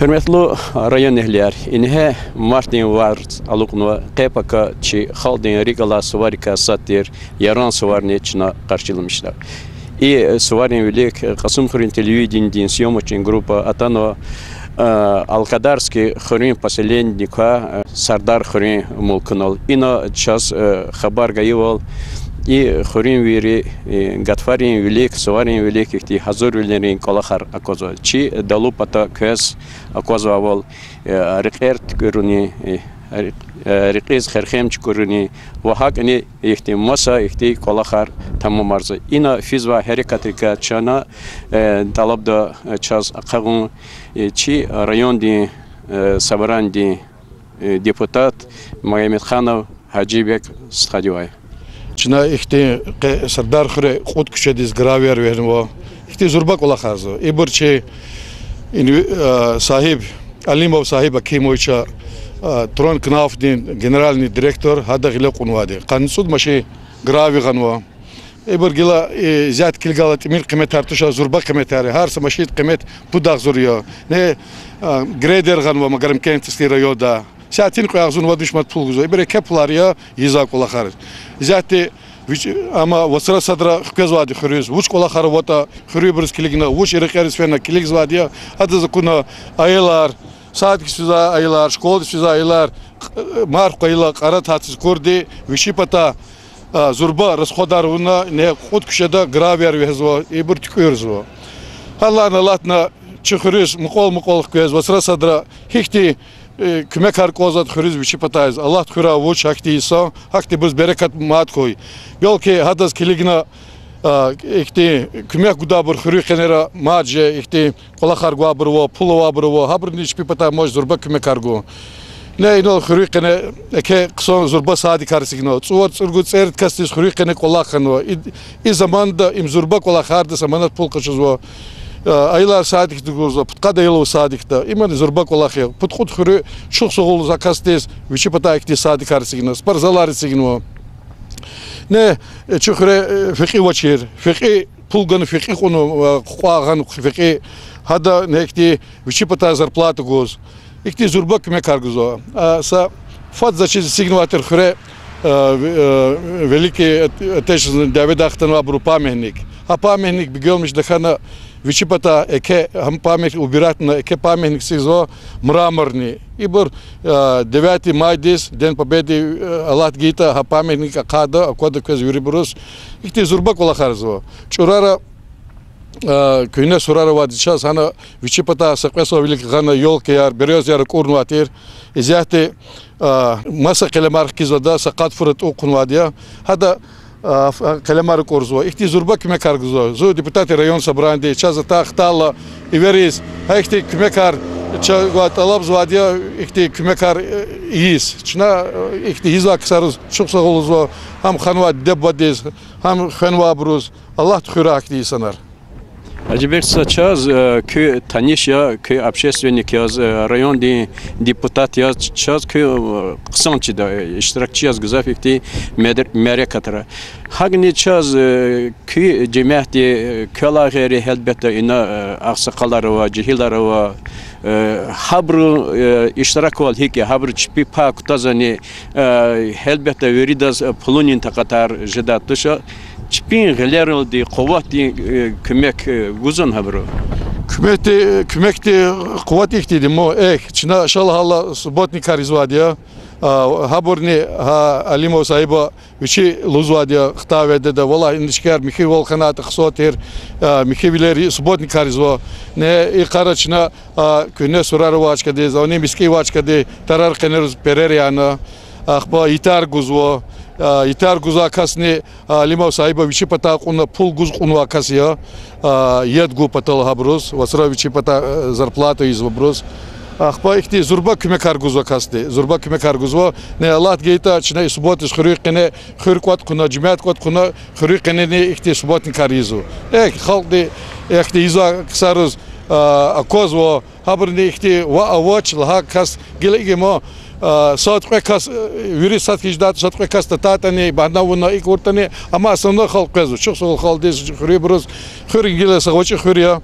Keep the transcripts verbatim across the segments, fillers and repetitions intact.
Гьуьрметлу районэгьлияр, ингье мартдин варз алукьнава, къе-пака чи халкьдин рикӀ алай суварикай сад тир Яран суварни чна къаршиламишда. И суварин вилик Кьасумхуьруьн телевиденидин съёмочный группа атанва, э, Алкадарский хуьруьн поселениедин квай, э, Сардархуьруьн мулкунал. Ина чаз, э, хабар гайивал, и хуьруьнвийри, э, гатфарин вилик, суварин вилик ихьтин гьазурвилерин кӀвалахар аквазва. Чи далу пата квез аквазвайвал, э, рекьер туькӀуьрунин, э, рекь-, э, рекьиз херхем чукӀурунин ва гьакӀни ихьтин маса ихьтин кӀвалахар тамамарзава. Ина физвай гьерекатрикай чна, э, тӀалабда, э, чаз ахъагъун, э, чи райондин, э, собранидин, э, депутат Магьамедханов Гьажибег стхадивай. Чна ихьтин къе Сардархуьре кьуд куьчедиз гравийяр вегьенва. Ихьтин зурба кӀвалахарзава. Ибур чи инви-, э, сагьиб, Алимов Сагьиб Акимовича, э, Тронкнафтдин генеральный директор, гьада гъиле кьунвайди. Къанни цӀуд машин гравий гъанва. Ибур гила, э, исятда килигайла тӀимил къиметар туш, а зурба къиметар я. Гьар са машиндин къимет пуд агъзур я. Не, э, грейдер гъанва Магарамкентский районда. Сятин кьве агъзурни вад виш манат пул гузва. Ибур еке пулар я ийизвай кӀвалахар. Исятда вич-, амма вацра садра хквезвайди хуьруьз, вуч кӀвалахар аватӀа, хуьруьбуруз килигна, вуч рекьериз фена килигзавайди я, гьадаз акуна аялар, садикдиз физвай аялар, школадиз физвай аялар, кь-, марф къайила кьарат гьатиз акурди, вичи патай, а, зурба расходар авуна, ингье кьуд куьчеда гравийяр вегьезва, ибур туькӀуьрзава. Гьадалай алатна чи хуьруьз мукьвал-мукьвал хквез, вацра садра гьихьтин, э, куьмекар кӀанзаватӀа хуьруьз вичи патайз, Аллагьди хуьрай вуч гьахьтин йисан, гьахьтинбуруз берекат мад хьуй. Белки гьадаз килигна, а, ихьтин куьмек гудайбур хуьруьн къене мад жеда, ихьтин кӀвалахар гвайбур ава, пул авайбур ава, гьабурни чпин патай может зурба куьмекар гун. Не, инал хуьруьн къене еке хъсан зурба садикар эцигна. ЦӀувад, цӀуругуд, цӀерид касдиз хуьруьн къене кӀвалах хьанва. И, и заманда им зурба кӀвалах, гьардас аманат пул къачузва. Э, аялар садикда гузва, пудкъад аял ава садикда. Имни зурба кӀвалах я. Пуд-кьуд хуьруь чухсагъул лугьуз а касдиз, вичи патай ихьтин садикар эцигна, спортзалар эцигнава. Не, э, чи хуьре, э, фекьи авачир. Фекьи пул гана, фекьи кьуна, э, кьван гъана фекьи. Гьада неки вичи патай зарплата гуз. Ихьтин зурба куьмекар гузва. А са фад заз чиз эцигнавай тир хуьре, э, в-, э, Великий От-, Отечественный дяведай хтанвайбурун памятник. Гьа памятник бегенмиш тахьана, вичи патай еке, гьам памятник убирать авуна, еке памятник эцигзава мраморный. Ибур, э, девятый майдиз, День Победы, э, алат гайитӀа, гьа памятник ахъайда, аквада квез вирибуруз. Ихьтин зурба кӀвалахарзава. ЧӀурара, э, куьгьне сурар авайди чаз, гьана вичи патай са кьве йисан вилик гъана ёлкаяр, берёзаяр акӀурнавай тир. Исятда, э, маса къелемар хкизвайди я, са къад фура тӀув хъувунвайди я. Гьада, э, ф-, къелемар акӀурзава. Ихьтин зурба куьмекар гузва. Зун депутатtweи район собраниди, чаз атай хтайла эвериз, гьа ихьтин куьмекар ча-, гва тӀалабзавайди я, ихьтин куьмекар, э, ийиз. Чна, э, ихьтин ийизвай ксариз чухсагъул лугьузва, гьам ханвай диде-бубадиз, гьам хвенвайбуруз. Аллагьди хуьрай гьахьтин инсанар. Гьажибег стха, чаз, э, куьн таниш я, куьн общественник яз, э, райондин депутат яз, чаз куьн, э, хъсан чида, э, иштиракчи яз гзаф ихьтин медр-, мярекатра. ГьакӀни чаз, э, куь жемятди, э, квелай гъейри, гьелбетда, ина, э, агъсакъалар ава, жегьилар ава, э, гьабурун, э, иштираквал гьикӀ я, гьабуру чпи пай кутазвани, э, гьелбетда, виридаз, э, пулунин такьатар жедай туш. Чпин гъилералди, къуватдин, э, куьмек, э, гузвани гьабуру? Куьмекди, куьмекди къуват ихьтинди ма, эхь, чна ша лагьайла субботникар ийизвайди я. А, гьабурни, гьа, Алимов Сагьиба вичи лугьузвайди я, хтай ведеда, валлагь, индишкар михьивал хьанайтӀа хъсан тир, а, михьивилер субботникар ийизва. Не, и йикъара чна, а, куьгьне сурар авай чкадиз, ани мискӀин авай чкадиз тарар къене лугьуз перер яна. Ахпа йитар гузва, а, йитар гузвай касни, а, Алимов Сагьиба вичи патай кьуна пул гуз кьунвай кас я, а, ед гун патал гьабуруз, вацра вичи патай, а, зарплата ийизвайбуруз. Ахпа ихьтин зурба куьмекар гузвай касди, зурба куьмекар гузва. Не, Аллагьди гайитӀа, чна и субботдиз хуьруьн къене, хуьр кӀватӀ хъувуна, жемят кӀватӀ хъувуна, хуьруьн къенени ихьтин субботникар ийизва. Эхь, халкьди ихьтин ийизвай ксариз, а, аквазва, гьабурни ихьтин ваъ, авач лагьай кас гила игима, а, сад-кьве кас, э, вири сад хьиз жедайди, сад-кьве кас татайтӀани, багьна авуна икӀ авуртӀани, амма основной халкь къвезва. Чухсагъул халкьдиз, хуьруьбуруз, хуьр гила са гъвечӀи хуьр я.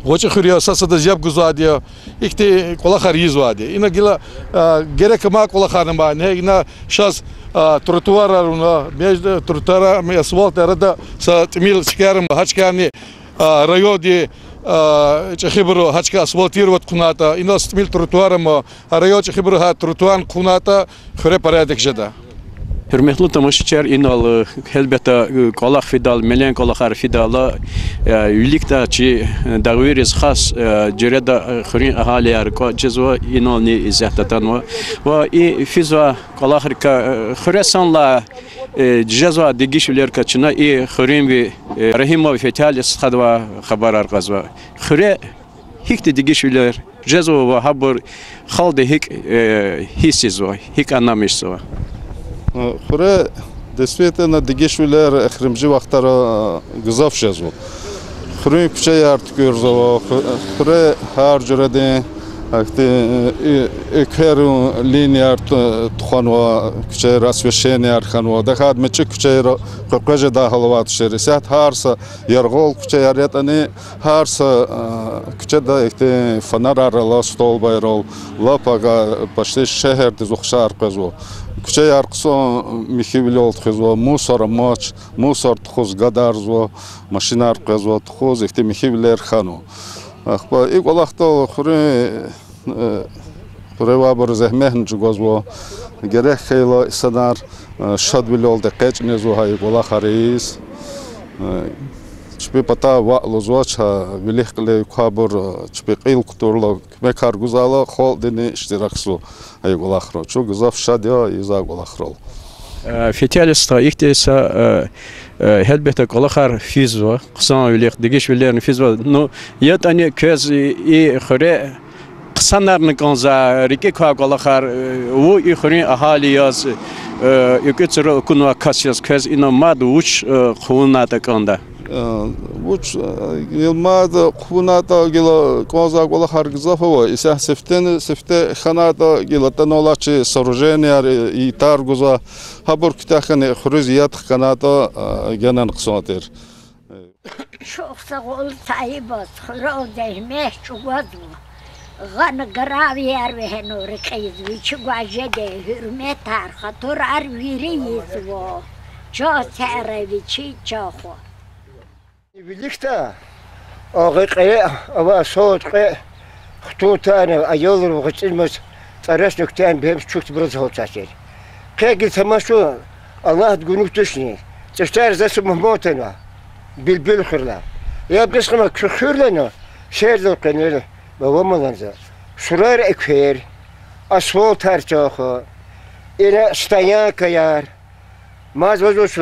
ГъвечӀи хуьр я, сад-садаз яб гузвайди я, ихьтин кӀвалахар ийизвайди я. Ина гила, а, герек амай кӀвалахарни ман, гье ина шаз, а, тротуарар авуна, между тротуарами асфальтдин арада са тӀимил чкаяр ама, гьа чкаярни, а, райондин, а, чӀехибуру гьа чка асфальтировать хъувунайтӀа, инал са тӀимил тротуар ама, а район чӀехибуру гьа тротуарни хъувунайтӀа, хуьре порядок жеда. Гьуьрметлу тамашачияр, инал, э, гьелбетда, э, кӀвалах фидайла, мелен кӀвалахар фидайла, э, виликдай чи, э, дагъвийриз хас, э, жуьреда, э, хуьруьн агьалияр кӀватӀ жезва, инални исятда атанва. Ва и физвай кӀвалахрикай, э, хуьре санлай, э, жезвай дегишвилерикай чна и хуьруьнви, э, Рагьимов Фетали стхадивай хабарар кьазва. Хуьре гьихьтин дегишвилер жезва ва гьабур халкьди гьикӀ, э, гьиссзава, гьикӀ анам ишзава? Э, хуьре действительно дегишвилер эхиримжи вахтара, э, гзаф жезва. Хуьруьн куьчеяр туькӀуьрзава, ху-, хуьре гьар жуьредин, ахьтин, э, экверун линияр ту-, тухванва, куьчейра освещенияр хьанва, тахьайтӀа мичӀи куьчейра къекъвез жедай гьал авайди тушир. Исятда гьар са яргъал куьчеяр ятӀани, гьар са, э, куьчеда ихьтин фонарар ала, столбаяр ала, лап агай почти шегьердиз ухшар къвезва. Куьчеяр хъсан михьивилел тухузва, мусор амач, мусор тухуз гадарзава, машинар къвезва, тухуз ихьтин михьивилер хьанва. Ахпа и кӀвалахдал хуьруьн, э, хуьре авайбур зегьметни чӀугвазва. Герек хьайила инсанар, э, шадвилелди экъечӀни жезва гьа и кӀвалахар ийиз. Э, чпи патай ваъ лугьузвач, гьа вилик-кьилик квайбур, э, чпи кьил кутурла, куьмекар гузвайла халкьдини иштиракзава гьа и кӀвалахра. Чун гзаф шад я ийизвай кӀвалахрал. Э, Фетали стха, ихьтин са, э, э, гьелбетда, кӀвалахар физва, хъсанвилихъ, дегишвилерни физва. Ну, ятӀани квез и, и хуьре хъсанарни кӀанзавай, рикӀик квай кӀвалахар, э, вун и хуьруьн агьали яз, э, экуь цӀуру акунвай кас яз квез ина мад вуч, э, хъувунайтӀа кӀанда? Э, вуч, э, гила мад хъувунайтӀа, гила кӀанзавай кӀвалахар гзаф ава. Исятда сифтени-сифте хьанайтӀа, гила атӀана алай чи сооруженияр, э, итар гузвай, гьабур куьтягь хьана, хуьруьз яд хканайтӀа, э, генани хъсан тир. Чухсагъул Саибаз, хуьрел зегьмет чӀугвазва. Гъана гаравияр вегьена рекьиз, вичи гваз жеди гьуьрметар, хатурар вири ийизва. Чан сагърай вичи, чан хва. Виликдай агъа кьере авай сад кьве хтун тана, аялрив гъвечӀимир, цӀарасни куьтягьна бегьем чухсагъбуруз гьалтзавай тир. Къе гила тамаша, Аллагьди гунугтушни, цӀифтар заз са мугьман атанва, Билбил хуьрла. Я бес хама куь хуьрлана, сердал къене, ва вамаланза. Сурар эквер, асфальтар чахъ, ина стоянкаяр, Мад ваз вуч,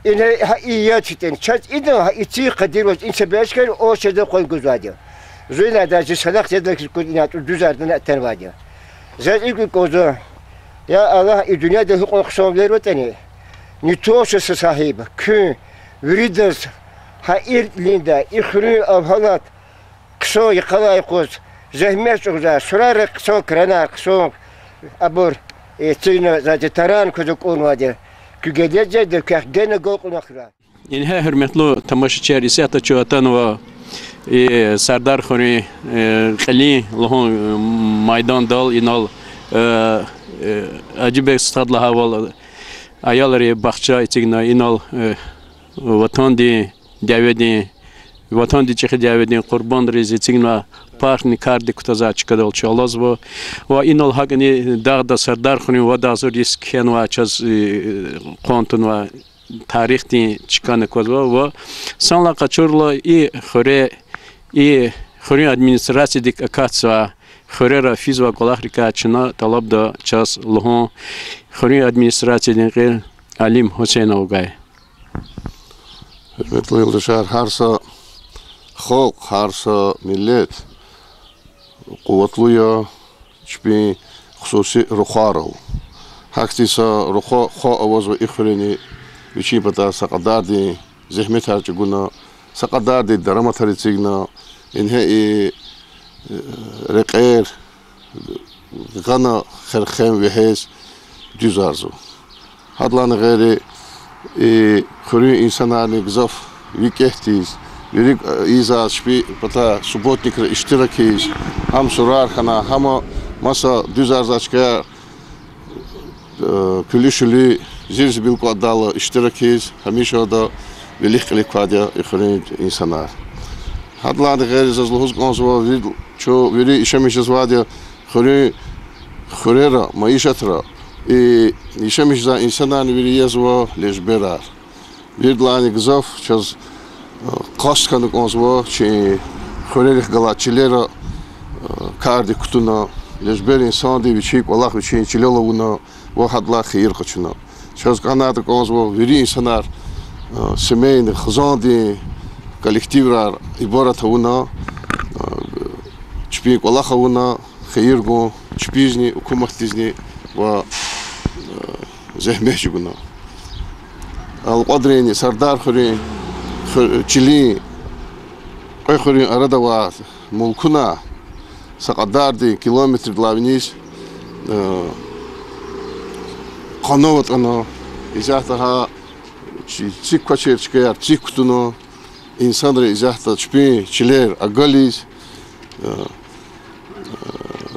ина гьа и я читин. Чаз идан гьа и ци къадир ваз ин себеб хьана, о чазда къван гузвайди я. Зун ина даже салах ядак куз ина тӀу дуьзардана атанвайди я. Заз икӀ кӀанзава. Я Аллагь, и дуьньяда гьикьван хъсан вилер аватӀани, не то что са сагьиб, куьн виридаз гьа и рикӀелай и хуьруьн агьалат хъсан йикъалай юкъуз зегьмет чӀугвазвай, сурарай хъсан кранар, хъсан абур, э, эцигна, за таран кваз акӀурнавайди я. Куь гележегда квехъ гена агалкьунар хьурай. Ингье, гьуьрметлу тамашачияр, исятда чун атанва и Сардархуьруьн, э, кьилин лугьун, э, майдандал, инал, э, э, Гьажибег стхади лагьайвал, аялрин бахча эцигна, инал, э, Ватандин дяведин, Ватандин ЧӀехи дяведин къурбандриз эцигнавай паркни кардик кутазвай чкадал чун алазва. Ва инал гьакӀни дагъда Сардархуьруьн вад агъзур йис кхьенвай чаз, э, къван тунвай тарихдин чкани аквазва. Ва санлай къачурла, и хуьре, и хуьруьн администрациядик акатзавай, хуьрера физвай кӀвалахрикай чна тӀалабда чаз лугьун хуьруьн администрациядин кьил Алим Гьусейновагай. Гьуьрметлу юлдашар, гьар са халкь, гьар са миллет къуватлу я чпин хсуси рухвайрал. Гьахьтин са рухва хва авазва и хуьруьни, вичин патай са кьадардин зегьметар чӀугуна, са кьадардин дараматар эцигна, ингье и, э, рекьер гъана херхем вегьез дуьзарзава. Гьадалайни гъейри, и хуьруьн инсанарни гзаф викӀегьдиз, Вири, э, ийизвай чпи патай субботникра иштиракиз, гьам сурар хьана, гьам маса дуьзарзавай чкаяр, э, куьлуь-шуьлуь, зир-зибил кӀватӀдайла иштиракиз, гьамиша ада вилик-кьилик квайди я и хуьруьн инсанар. Гьадалайни гъейри заз лугьуз кӀанзава, вир-, чун вири яшамиш жезвайди я хуьруьн, хуьрера, майишатра, и яшамиш жезвай инсанарни вири язва лежберар. Виридалайни гзаф чаз, э, къаст хьана кӀанзава чи хуьрерихъ галай чилера, э, кардик кутуна, лежбер инсанди вичин кӀвалах вичин чилел авуна ва гьадалай хийир къачуна. Чаз кӀанатӀа кӀанзава вири инсанар, э, семейный, хизандин коллективрай ибарат авуна, э, чпин кӀвалах авуна, хийир гун чпизни, гьукуматдизни ва, э, зегьмет чӀугуна. Алкьвадринни Сардархуьруьн, ху-, чилин, кьве хуьруьн арада авай мулкунар са кьадарди километрдилай виниз, э, къанав атӀана, исятда гьа чи-, цик квачир чкаяр цик кутуна, инсанри исятда чпин чилер агализ, э,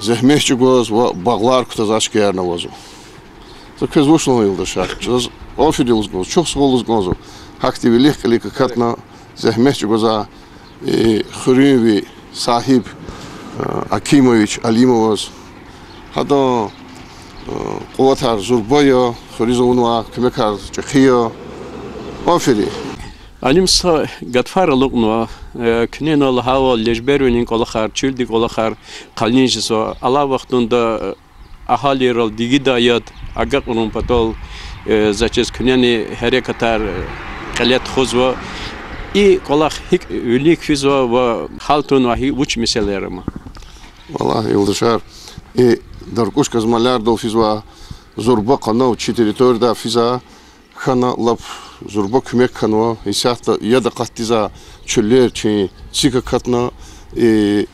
зегьмет чӀугваз ва багълар кутазвай чкаярни авазва. За квез вуч лугьун, юлдашар, заз аферин лугьуз кӀанзава, чухсагъул лугьуз кӀанзава. Гьахьтин вилик-кьилик акатна, зегьмет чӀугвазвай, э, хуьруьн ви сагьиб, э, Акимович Алимоваз. Гьадан, э, къуватар зурба я, хуьруьз авунвай куьмекар чӀехи я. Аферин. Алим стха, гатфар алукьнава, э, куьне лагьайвал, лежбервилин кӀвалахар, чуьлдин кӀвалахар къалин жезва. Алай вахтунда, э, агьалийрал дигидай яд агакьарун патал, э, заз чиз куьнени гьерекатар, э, кьиле тухузва. И кӀвалах гьикӀ вилик физва ва гьалтунва, гьи вуч месэлаяр ама? Валлагь, юлдашар, и Даркуш Казмалярдал физвай зурба къанав чи территорияда физва, хьана лап зурба куьмек хьанва, исятда яд акъатдизвай чуьллер чи цик акатна, и,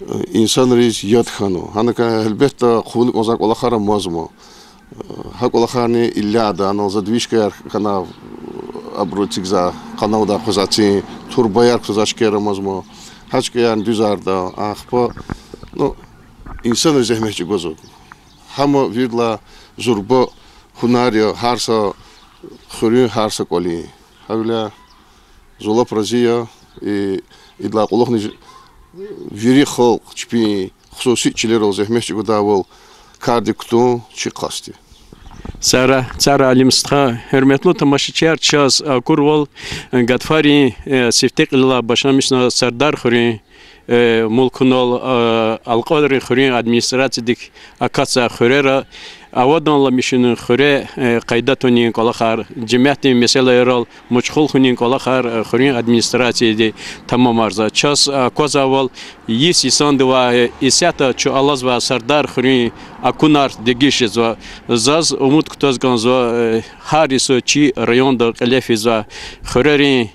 э, инсанриз яд хьанва. Гьана кӀан, гьелбетда, хъувуна кӀанзавай кӀвалахар амазма. Э, гьа кӀвалахарни илляда, анал задвижкаяр хьана, абуру эцигзавай, къанавдай къвезвай цин турбаяр кутазвай чкаяр амазма. Гьа чкаярни дуьзарда, ахпа, ну, инсанриз зегьмет чӀугвазва. Гьам виридалай зурба гьунар я гьар са хуьруьн, гьар са кӀвалин. Гьавиляй зун лап рази я, и, идалай кьулухъни вири халкь чпин хсуси чилерал зегьмет чӀугвадайвал кардик кутун чи къаст я. Сагърай, сагърай, Алим стха. Гьуьрметлу тамашачияр, чаз акурвал, э, гатфарин, э, сифте кьилелай башламишна Сардархуьруьн, э, мулкунал, э, Алкьвадрин хуьруьн администрациядик акатзавай хуьрера авадламишунин хуьре, э, къайда тунин кӀвалахар, жемятдин месэлайрал машгъул хьунин кӀвалахар, э, хуьруьн администрацияди тамамарзава. Чаз, э, аквазвайвал, йис йисандивай, э, исятда чун алазвай Сардархуьруьн акунар дегиш жезва. Заз умуд кутаз кӀанзава, э, гьар йисуз чи районда кьиле физвай хуьрерин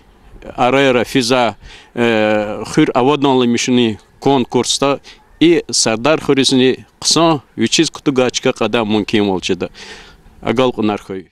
арайра физвай, э, хуьр авадламишунин конкурсда и Сардархуьруьзни хъсан вичиз кутугай чка кьадай мумкинвал чида. Агалкьунар хьуй.